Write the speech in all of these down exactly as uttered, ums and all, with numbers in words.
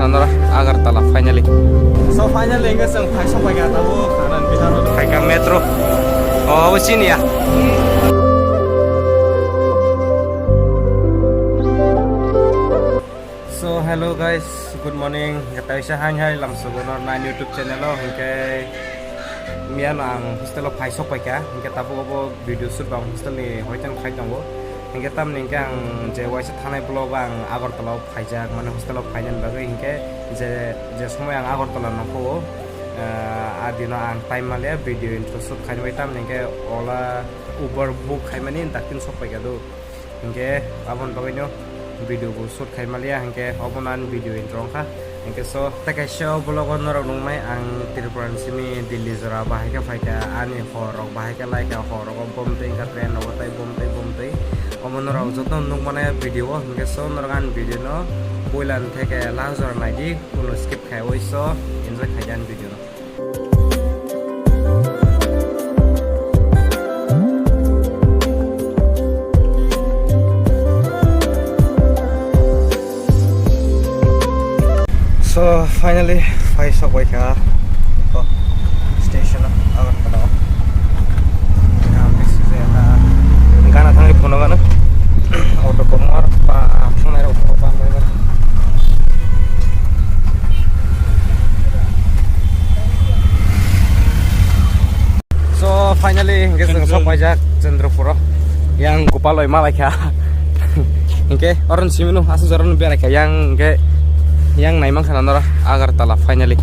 Nora Agartala finally. So finally, hingke chwng phai sok pai kha tabuk, kanan Bihar o. Phai kha metro. Oh, abo chini ya. So hello guys, good morning. Kaisa hai hai lamsogo nor nine YouTube channel o, hingke miya no ang hostel o phai sok pai kha, hingke tabuk abo video shoot ba ang hostel ni hoitan khai tongo. Hingke tamni hingke ang je waisa thanai vlog o ang Agartala o phaijak, mane hostel o phainani bagwi hingke je, je somoi ang Agartala nokho o, ah, a dino ang time maliya video intro shoot khainai, tamni hingke ola Uber book khaimani daktin sok pai kha do. Hingke aboni bagwino video bo shoot khai maliya, hingke obono ani video intro wngkha. Hingke so, tei kaisa o vlog o norok nuknai ang Tripura ni simi Delhi jora bahai khe phai kha, ani hor rok bahai khe lai kha, hor rogo bom twi wngkha, train rogo tei bom twi, bom twi. Omo norok joto nukmani video o, hingke so norok ani video no puila ni theke last jora naidi, kuno skip khaiwi so enjoy khaidi ani video no. So, finally, phai sok bai kha. Ko, station o, Agartala o. Gana thangwi phuno gana. Auto kok mar pa thang nai rok pa nai. So finally hingke chwng sok paijak Chandrapur o. Yang Gopal bai malai kha. Hingke oron simino asuk jora no berai kha. Yang hingke yang nai mankha na nora Agartala finally.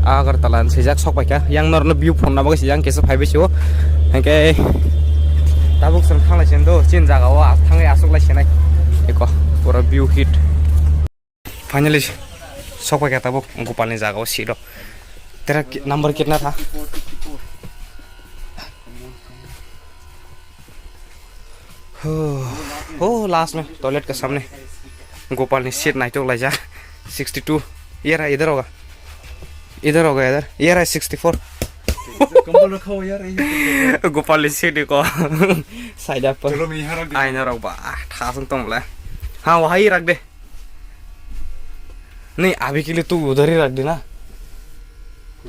Agartala sijak sok pai kha. Yang norno view phone na bagwi yang kesa phaibai sio. Hingke tabuk chwng thanglai sindo chin jaga o thangwi asuk lai sinai. Eko pura view hit. Finally, sok pai kha tabuk Gopal ni jaga o seat o. Tera ki-, number kitna tha? Oh, oh, last mein toilet ka samne. Gopal ni seat naitok laijak. Sixty two. Ye raha, idhar hoga. Idhar hoga, idhar. Ye raha, sixty four. कंबल रखा हो यार, ये। Gopal ni seat ko. Side up. चलो, मैं यहाँ रख देता हूँ। Aina rok ba, ah, thasung tong le. Ha, wahai rak de. नहीं, अभी के लिए तू उधर ही रख देना।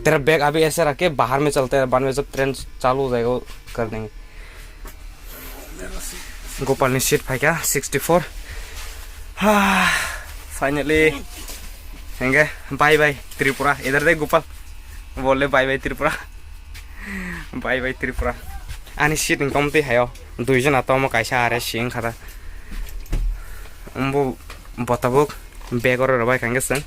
तेरा बैग अभी ऐसे रख के बाहर में चलते हैं, बाद में जब ट्रेन चालू हो जाएगा, वो कर देंगे। Gopal ni seat phaikha sixty four. Ha, finally. Henge, bye bye Tripura. इधर देख गोपाल। बोल ले bye bye Tripura। Bye bye Tripura. Ani seat ni komtwi hayo. Duijon atomo kaisa are sing khata. Umbo botabuk bag oro rwbai kha hwnkhe chwng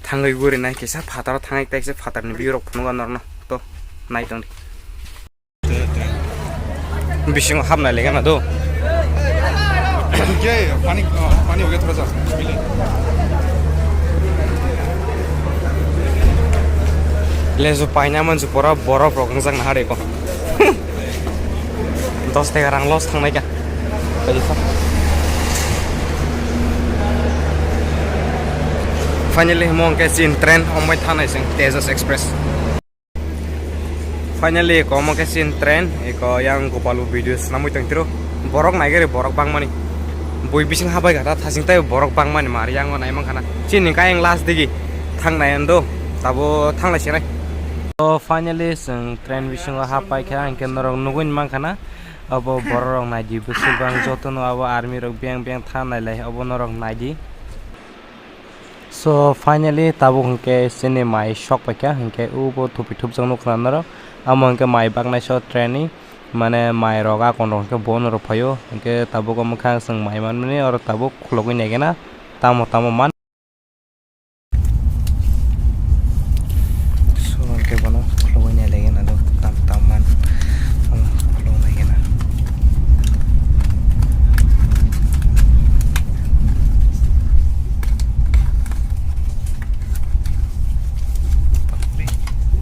thangwi guri nai kisa phataro thangwi tei kisa phatarni view rok phunukgo norno to nai tongdi. Bisingo hapnai lega na do. ये पानी, अ, पानी हो गया थोड़ा सा। Lesu paina mansu pora borok rok wngjakna hariko. Dos taka rang loss thangnai kha. Finally, himo hwnkhe chin train, ombai thanai chwng Tejas Express. Finally, eko omo khe chin train, eko yang Gopal bo video swnamwi tongtiro. Borok naigari borok bangmani. Bui bising habai gata thasing tai borok bangmani mar yang o nai mankha na. Chini kayang last digi thangnai ando. Tabo thanglai sinai. So finally, chwng train bisingo hapai kha, hwnkhe norok nugui mankha na. Abo borok rok naidi, bwswk bang jotono abo army rok biyang biyang thangnai lai, abo norok naidi. So finally tabuk hwnkhe chini mai sok paikha, hwnkhe ubo thupi thupjak nukha norok. Amo hwnkhe mai baknai so train ni, mane mai rok akon rok hwnkhe bon rok phaio, hwnkhe tabuk omo khe ang chwng mai manmani oro tabuk khulogwi naikhe na tamo tamo man. So hwnkhe bono khulogwi nailaikhe na do tam tam man. Omo khulogwi naikhe na.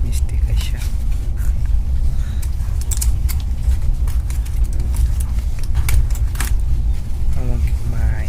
Misti kaisa. Omo khe mai.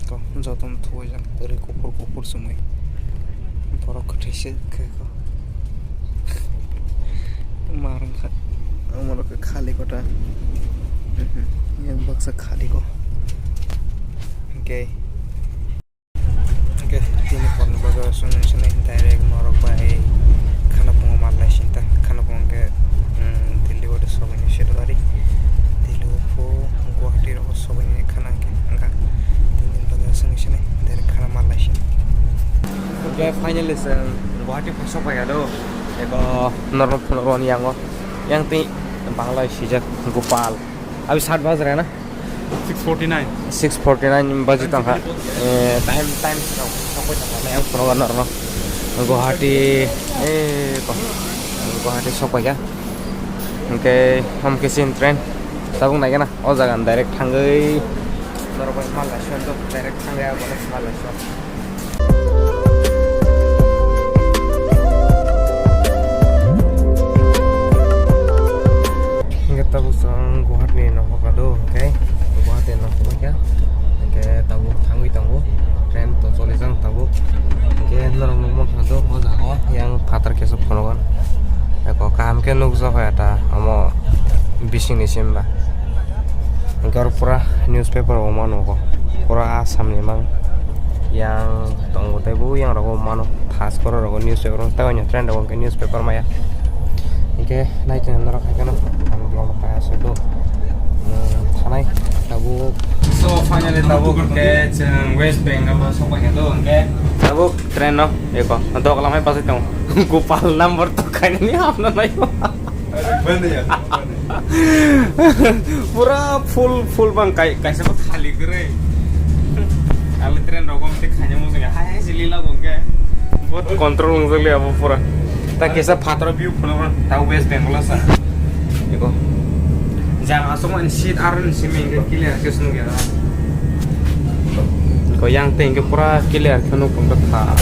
Ko, jotono thuwaijak, ri kuphur kuphur chumui. Borok kwthwi se khe ko. Ma rwngkha. Omo rok khe khali kota. Mhm. Yang baksa khali ko. Hwnkhe, hwnkhe tini horni bagwi chwng nini sini direct norok bai khana pungo mal lai sinta. Khana pungo hwnkhe, mm, Delhi o de sogwi ni sero ari. Delhi o phu Guwahati rogo sogwi ni khana hwnkhe wngkha. Tini bagwi chwng nini sini direct khana mal lai sin. Hwnkhe finally chwng Guwahati phai sok pai ya do. Eko norok phunukgo ni yango. Yang twi Bangla swijak Gopal. Abhi sat baj raha hai na? Six forty nine. Six forty nine baji tongkha. Eh, time, time sokoi tongkha. Yang phunukgo norokno. Guwahati, eh, ko. Guwahati sokpaikha. Hwnkhe, hom khe chini train. Tabuk naikhe na. O jaga ni direct thangwi. Norok bai mal lai sio, direct thangwi abo mal lai sio. Hwnkhe tabuk chwng Guwahati ni nokha do, hwnkhe Guwahati ni nokha kha. Hwnkhe tabuk thangwi tongo, train to choli jang tabuk. Hwnkhe norok nukmankha do, o jaga o yang phatar khe se phunukgo. Eko kaham khe nukjakha eta omo bisingni simba. Hwnkhe oro pura newspaper o ma nugo. Pura Assam ni mang yang tongo tei bo yang rogo mano. Thas koro rogo newspaper tei oino train rogo hwnkhe newspaper maya. Hwnkhe naitongya norok hai kheno ang vlog no kaya se do. Thanai tabuk. So finally tabuk hwnkhe chwng West Bengal o sokpaikha do hwnkhe. Tabuk train no eko doglam hai bachai tongo. Gopal number to khainani hamna nai. Pura full, full bang kai, kaisa ba khali kwrwi. Ali train rok om te khaina mo jeng hai hai se lila bo ke. Bot control nung jagli abo pura. Ta kaisa phatro view phunukgo, ta West Bengal sa. Eko. Jang asok man seat aron simi ke clear ke sunu ya. Ko yang te ke pura clear ke nuk pun ta.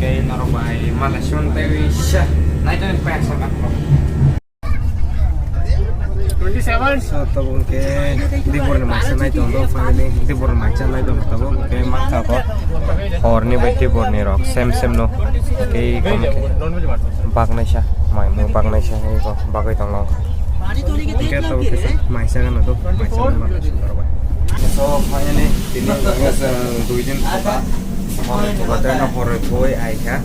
Ke norok bai Malaysia tai sha. Nai to pa sa ka. Twenty seven. So, tabuk hwnkhe Dibor ni maisa nai tongo, finally Dibor ni maisa nai tongo tabuk hwnkhe mankha ko horni bai Dibor ni rok same same no tei kom khe bagnaisa mai mo bagnaisa hwnkhe ko bagwi tongo. Hwnkhe tabuk khe maisa gana do maisa gana. So finally tini hwnkhe chwng dui din thangkha. Hor thangkha tei no hor rwi phoi ai kha.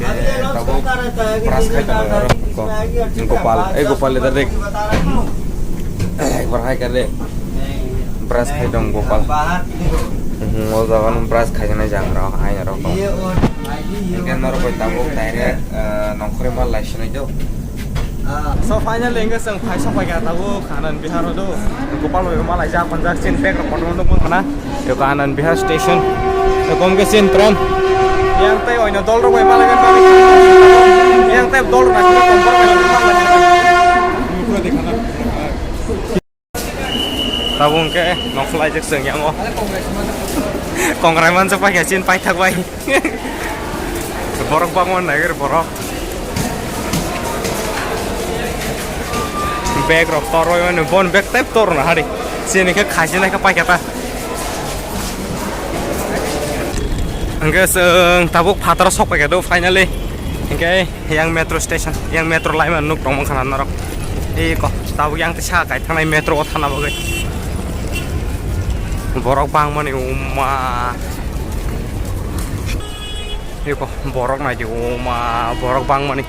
Ke tabuk brush khai tongo oro. Ko, Gopal, eh, Gopal, lider dek. Ekbar hai kar de. Brush khai tong Gopal. Mhm, o jaga no brush khai jana jang rok, hai rok tong. Hingke norok bai tabuk direct, eh, nongkhorwi ma lai sinai do. So finally hingke chwng phai sok pai kha tabuk Anand Vihar o do. Gopal bai ma lai jak panjak chin bag rok kotor nukmung khana. Eko Anand Vihar station. Eko hwnkhe chini train. Yang tei oino dol rok bai malai gani. Yang tei dol rok naisingwi tongkor bai malai gani. Tabuk hwnkhe nokhlaijak chwng yango. Kongrai mansa paikha chini paithak bai. Borok bangma naiger borok. Bag rok toroi mani bon bag tei torna hari. Chini khe khaisi nai khe paikha ta. Hingke chwng tabuk phataro sok paikha do finally. Hingke yang metro station, yang metro laima nuk tongma khana norok. Eko tabuk yang tisa kai thangnai metro o thana bagwi. Borok bangmani uma. Eko borok naidi uma borok bangmani.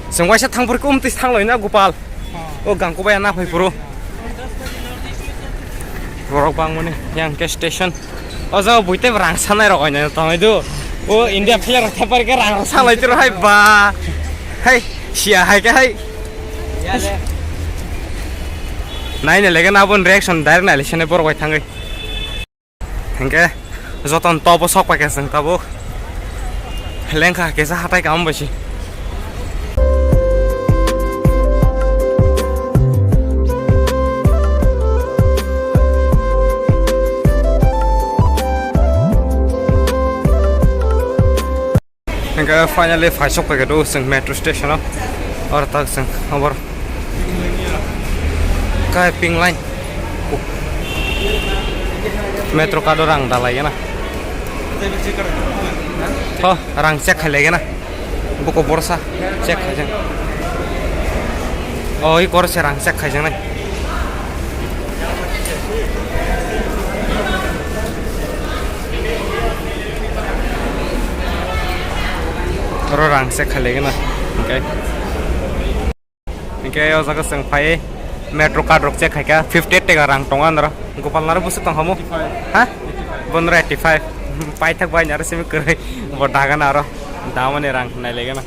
Chwng waisa thangphuru kum twi thangloi na Gopal. O gangkubai na phai phuru. Borok bangmani yang ke station. O jaga buitei rang sanai rok oino tongoi do. O India player thepar ke rang sanai tiro hai ba. Hai sia hai ke hai. Nai ne lege na bon reaction direct nai le sene borok bai thangoi. Hingke joton tobo sok paikha chwng tabuk. Lengkha kesa hatai kaham bai si. Hingke finally phaisok paikha do chwng metro station o. Oro tak chwng obor kai pink line. Metro card o rang dalai gana. Ho, rang check khai lai gana. Buko borsa check khai jang. O, i kor se rang check khai jang nai. Oro rang check khai lai gana. Okay. Hingke o jaga chwng phai metro card rok check khaikha, fifty eight taka rang tongo andro. Gopal naro bwswk tong khamu? Ha? Bonro eighty five. Paithak bai naro simi kwrwi. Bo dagana aro. Damani rang nailaigana.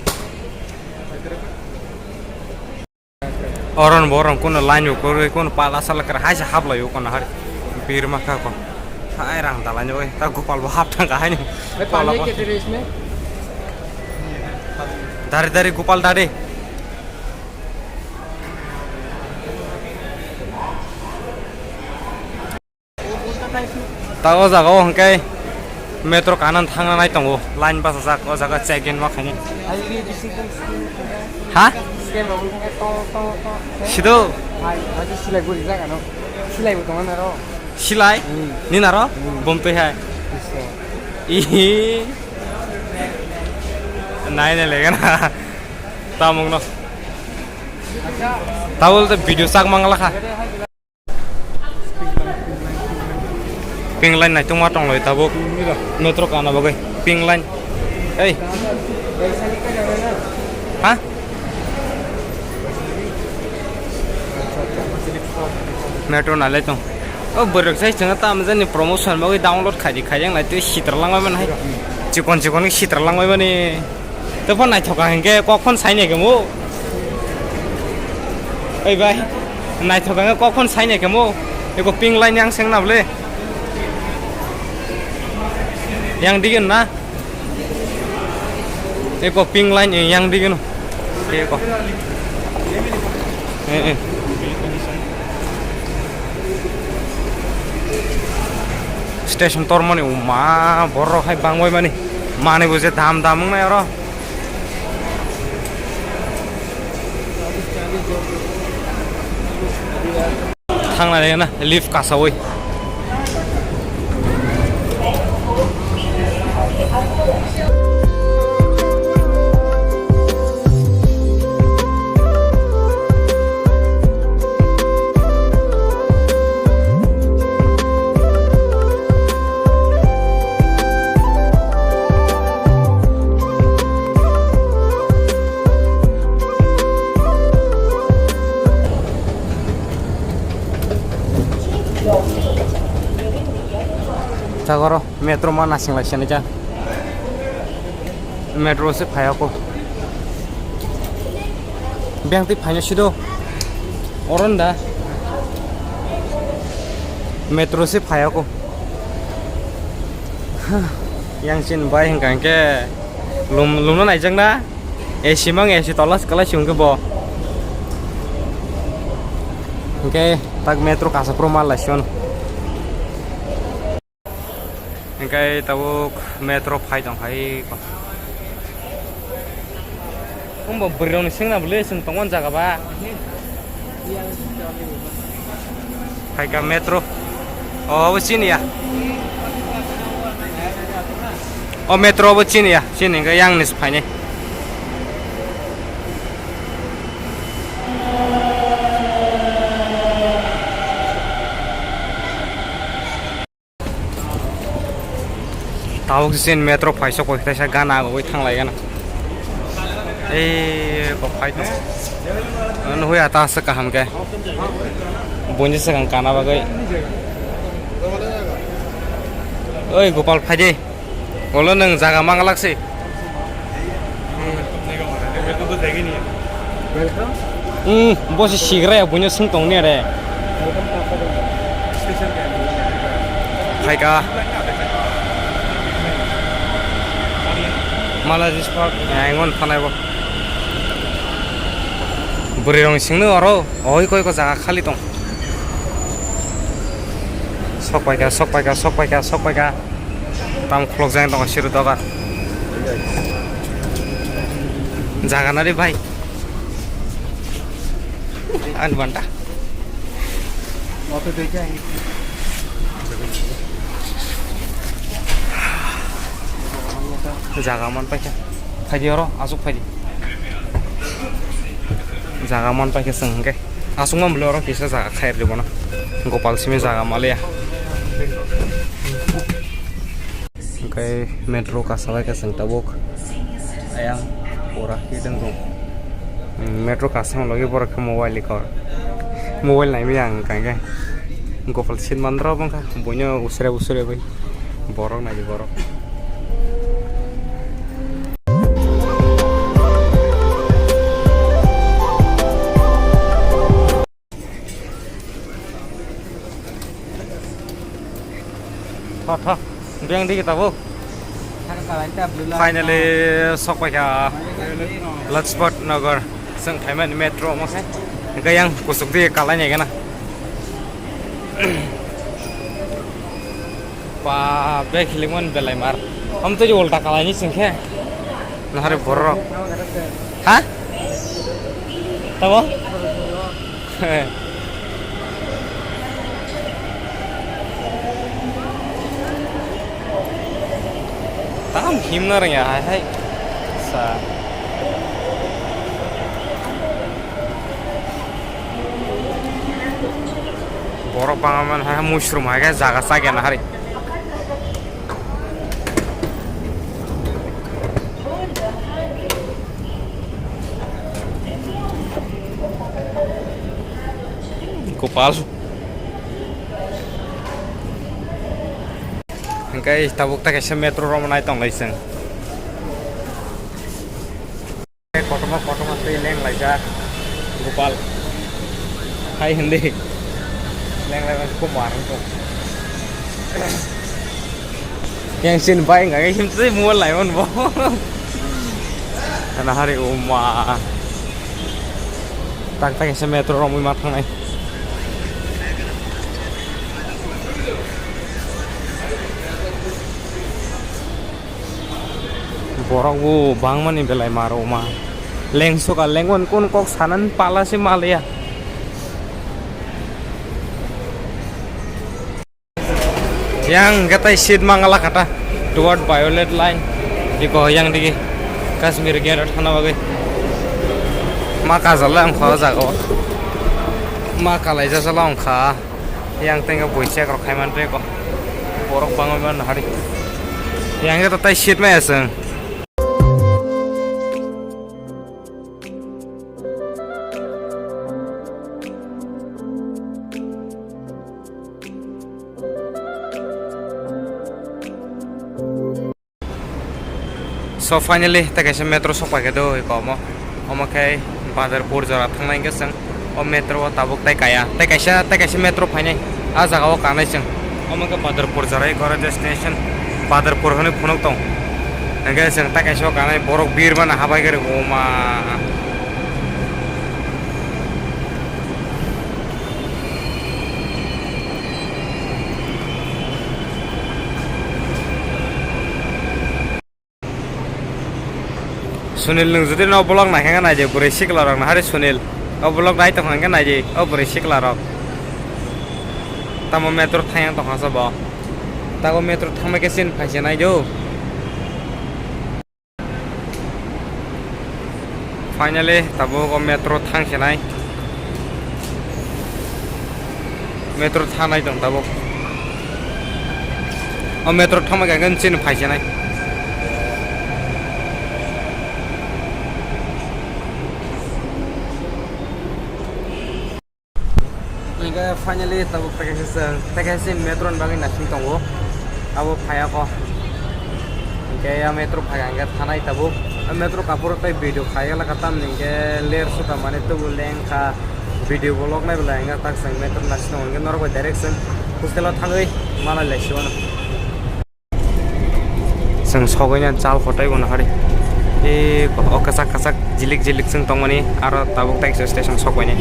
Oron borong kuno line o kwrwi kuno pala sala kwrwi haisa hablai o kono hari. Bir makha ko. Hai rang dalai ni bai. Ta Gopal bo hap thang ka haino. Pala bo. Dari dari Gopal dari. Ta o jaga o hwnkhe metro kanan thangna nai tongo, line bachajak o jaga check in ma khainai. Ha? Sido? Silai? Hmm. Ni naro? Hmm. Bom twi hai. Ihi. Nai nai legana. Tamungno. Tabul te video sak mangala kha. Pink line naitongma tonglai tabuk. Metro kana bagwi pink line. Ei. Ha? Metro nalai tong. O borok sai chwngno tamo jani promotion bagwi download khaidi khaijang lai tei sitra langmani hai. Chikon chikon sitra langmani. Tei phano naithoka hinkhe kok phano sainai khe mo. Oi bai, naithoka hinkhe kok phano sainai khe mo. Eko pink line yang seng na bole. Yang digin na. Eko pink line yang digin. Eko. Eh, eh. Station tormani uma borok hai bangbai mani. Mani bo je dam dam wngnai oro. Thangna rega na lift kasawi. Chagoro metro ma nasing lai sini cha. Metro se phai ako. Beng twi phaino sido. Oron da. Metro se phai ako. Yang chin bai hingka hingke lum, lumno naijak na. A C mang A C tola se kalai si hingke bo. Hingke tak metro kasa pro mal lai sion. Hingke tabuk metro phai tong phai. Umbo bwrwi rokni sengna bwle chwng tongmani jaga ba. Phaika metro. O, obo chini ya. O metro obo chini ya. Chini hingke yang ni se phainai. Tabuk sin metro phaisok bai kaisa gana agogoi thanglai gana. Ei, bo phai tong. Ano hui ata aswk kaham khe. Buini swkang kana bagwi. Oi, Gopal, phai di. Ulo nwng jaga manglak se. Hmm, bo se sigra ya, buino swng tong ni are. Phaika. Mala jis park, ya, engon thanai bo. Bwrwi rong singno oro, oi koi ko jaga khali tong. Sok paika, sok paika, sok paika, sok paika. Tam khulok jang tongo siru dogar. Jaga nari bai. Ani banta. Jaga man paikha. Phaidi oro, aswk phaidi. Jaga man paikha chwng hwnkhe. Aswk man bwlwi oro kisa jaga khairdi bono. Gopal simi jaga maliya. Hwnkhe metro kasalai khe chwng tabuk. Ayang pura hideng rok. Metro kasama logi borok khe mobile ikor. Mobile naimaya ang hwnkhe. Gopal simi mandra bangkha. Buino usre usre bai. Borok naidi borok. Tho, tho. Beng di kita, bu. Finally, sok paikha Lajpat Nagar. Chwng phaimani metro omo khe. Hwnkhe yang kusuk di kalai nai gana. Ba, bek hilikmani belai mar. Am twi ulta kalaini singkhe. Nahari borok. Ha? Tamo? Tam himna rwngya hai hai. Sa. Borok bangma man hai mushroom hai khe jaga chakya na hari. Gopal. Hwnkhe tabuk ta kaisa metro rok nai tong lai chwng. Kotorma kotorma twi leng laijak Gopal. Hai hindi. Leng lai kumar wngkha. Yang sin bai ngai him twi mobile lai man bo. Ana hari uma. Tak tak se metro romwi ma thangnai. Borok bo bangmani belai maro ma. Lengsoka lengmani kun kok sanani pala se maliya. Yang gatai seat mangala kata. Toward violet line. Diko yang digi. Kashmir gate thana bagwi. Ma kajala ang kho jago. Ma kalai jala ang kha. Yang tengka boi check rok khai man tei ko. Borok bangwi man hari. Yang ta tai seat mai aswng. So finally, tei kaisa metro sok pai khe do oi komo. Omo khe Badarpur jora thangnai hwnkhe chwng o metro o tabuk tei kaya. Tei kaisa, tei kaisa metro phainai. A jaga o kanai chwng. Omo khe Badarpur jora eko destination. Badarpur hwnwi phunuk tong. Hwnkhe chwng tei kaisa o kanai borok bir mano habai khe rwgo ma. Sunil, nwng jodi no vlog naikha khe naidi, bwrwi sikla rok nahari Sunil. O vlog nai tongkha khe naidi, o bwrwi sikla rok. Tamo metro thang tongkha se bo. Tago metro thangma khe sin phaisa naido. Finally, tabuk o metro thang khe nai. Metro thangnai tong tabuk. O metro thangma khe chini phai khe nai. Hingke finally tabuk tei kaisa chwng, tei kaisa metro ni bagwi naising tongo. Abo phaiya kho. Hingke ya metro phaiya hingke thanai tabuk. O metro kaphuru tei video khaiya laka tamni hingke ler suka mani tubu lengkha. Video vlog nai belai hingke tak chwng metro naising tongo hingke norok bai direct chwng hostel o thangwi malai lai siwano. Chwng sogwi nang chal kotai bo nahari. E, o kwchak kwchak jilik jilik chwng tongmani, aro tabuk tai kisa station sokbaini.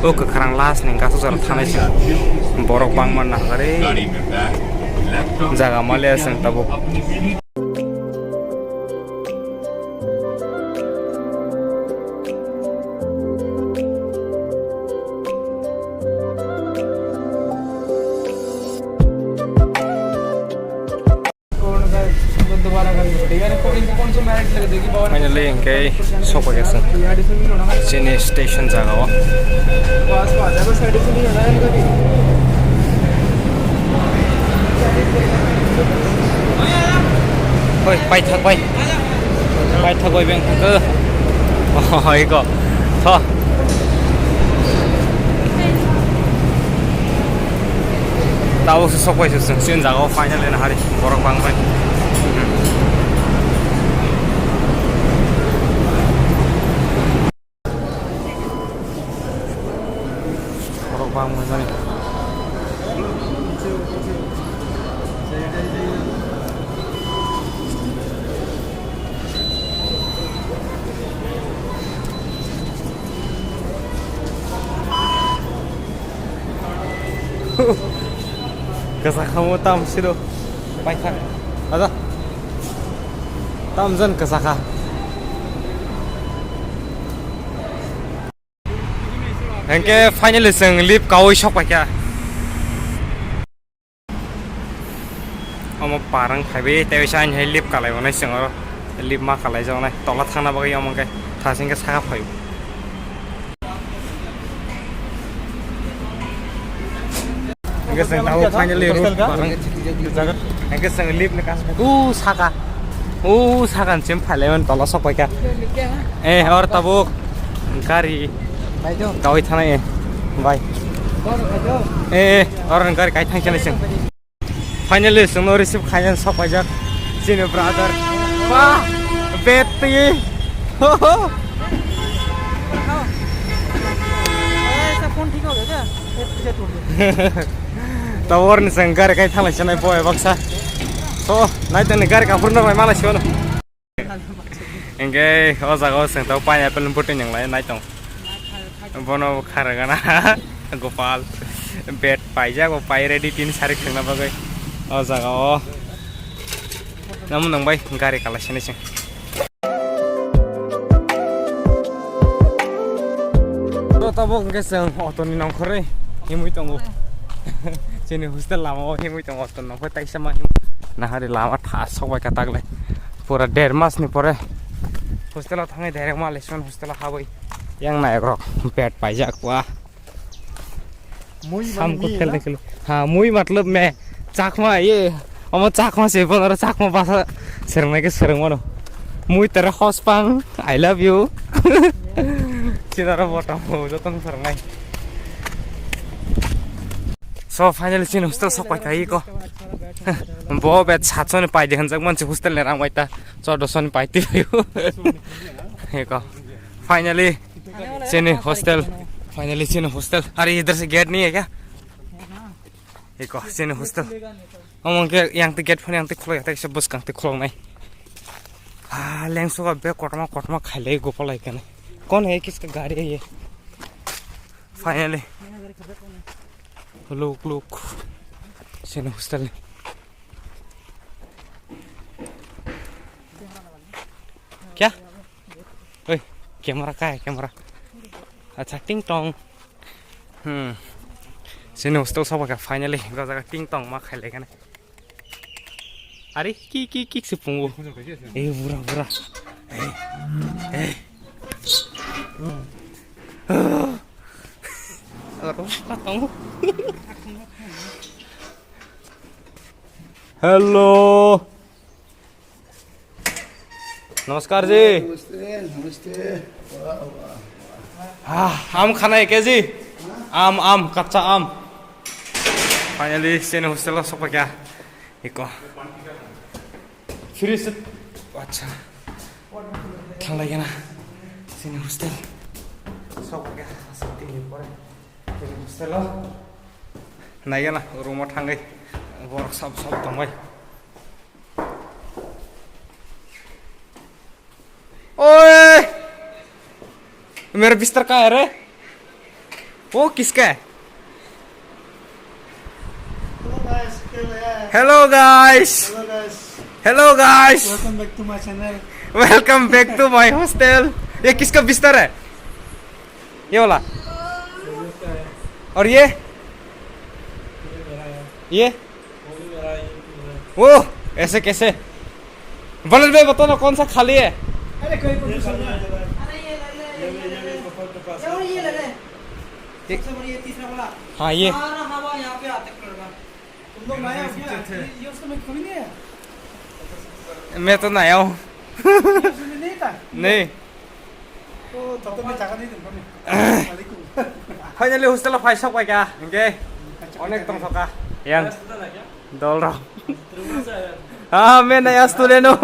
O kwkhwrang last ni gaso jora thanai chwng. Borok bangma nahari. Jaga maliya chwng tabuk. दोबारा कर दो, ठीक है ना? Finally, hingke sokphaikha chwng chini station jagao. Hoi, paithak bai. Paithak bai beng thangkhe. Oh, iko. Tho. Tabuk se sokphaikha chwng chini jagao, finally, nahari borok bangbai. Borok bangmani. Kwchak kha mo tam siro. Paithak. Ada. Tam jan kwchak kha. Hingke finally chwng lift kaui sokphaikha. Omo parang phaibai tei waisa ani hai lift kalai onai chwng oro lift ma kalai jak nai tola thangna bagwi omo khe thasing khe saka phai. Hingke chwng tabuk finally room parang. Hingke chwng lift ni kaisa u saka u saka ni sim phailaimani tola sokphaikha. Eh, or tabuk gari kaui thanai, eh, bai. Eh, eh, or gari kai thangchana chwng. Finally, chwngno receive khaina sokpaijak chini brother. Ba, bet twi. Ho, ho. Tabor ni chwng gari kai thanglai sanai boy baksa. So, nai tani gari kaphur no bai malai sio no. Hingke o jaga o chwng tabuk pineapple ni bwtwi nwnglai nai tong. Bono kharagana Gopal bet paijak bo pai ready tin sarik thwngna bagwi. O jaga o namo nang bai gari kalai sini chwng. Oro tabuk hingke chwng auto ni nongkhorwi himwi tongo. Chini hostel lama o himwi tongo auto ni nongkhor taisa ma him. Nahari lama thas sok bai ka tagle. Pura der mas ni pore hostel o thangwi direct ma lesson hostel o habwi. Yang nayakrok bet paijak wa. Mui sam mani ko mi khel na? Khel. Ha, mui matlab me chakma ye. Omo chakma se bon aro chakma basa serang nai ke serang mano. Mui tere hospang, I love you. Sinaro bottom ho jotong serang nai. So finally chini hostel sok pai kai ko. Bo bet satso ni pai de hanjak man si hostel ni rang bai ta. Choddo soni pai ti ko. He ko. Finally, chini hostel. Finally, chini hostel. अरे, इधर से गेट नहीं है क्या? Eko, chini hostel. Omo ke yang te gate phone yang te khulai, yang te se bwskang te khulok nai. Ah, lengso ga be kotoma kotoma khailai gopalai kane. कौन है, किसका गाड़ी है ये? Finally. Look, look. Chini hostel. क्या? ओए, camera कहाँ है, camera? अच्छा, टिंग Tong. Hmm. Chini hostel soba kha finally. Ga jaga ting tong ma khai lai kane. Are ki ki ki se pungo. Eh, bura bura. Eh. Eh. Aro ka tong. Hello. नमस्कार जी। नमस्ते, नमस्ते। वाह, वाह, वाह। हाँ, आम खाना है क्या जी? हाँ? आम, आम, कच्चा आम। Finally, chini hostel o sokphaikha. Eko. Free se. Acha. Thanglai gana. Chini hostel. Sokphaikha. Aswk tini pore. Chini hostel o. Nai gana, room o thangwi. Borok sab sab tongbai. ओए, मेरा बिस्तर कहाँ है रे? वो किसका है? Hello guys, क्या है? Hello guys. Hello guys. Hello guys. Welcome back to my channel. Welcome back to my hostel. ये किसका बिस्तर है? ये वाला? ये इसका है। और ये? ये मेरा है। ये? वो भी मेरा है, ये भी मेरा है। वो ऐसे कैसे? बलराज भाई, बताओ ना, कौन सा खाली है? अरे, कोई पोजीशन नहीं। अरे, ये ले ले, ये ले ले। ये और ये ले ले। ये सबसे बड़ी, ये तीसरा वाला। हाँ, ये। सारा हवा यहाँ पे आते पड़ रहा। तुम लोग नए हो क्या? ये, ये उसमें कोई नहीं है? मैं तो नया हूँ। ये उसमें नहीं था? नहीं। तो तब तो मैं जगह नहीं दूंगा मैं। वालेकुम। Finally, hostel o phai sok bai kha, hingke onek tong soka. Yang. Dol rok. Ah, men naya student o.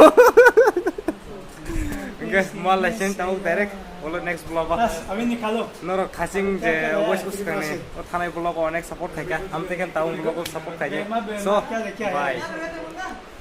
Hingke mal lesson tamo direct. Olo next vlog o. बस, अभी निकालो। Norok khaching je क्या, क्या, west क्या, uskang ni. क्या, O thanai vlog o onek support khaika. Amtwi khe tamo vlog o support khaika. क्या, क्या, So, क्या, क्या, bye.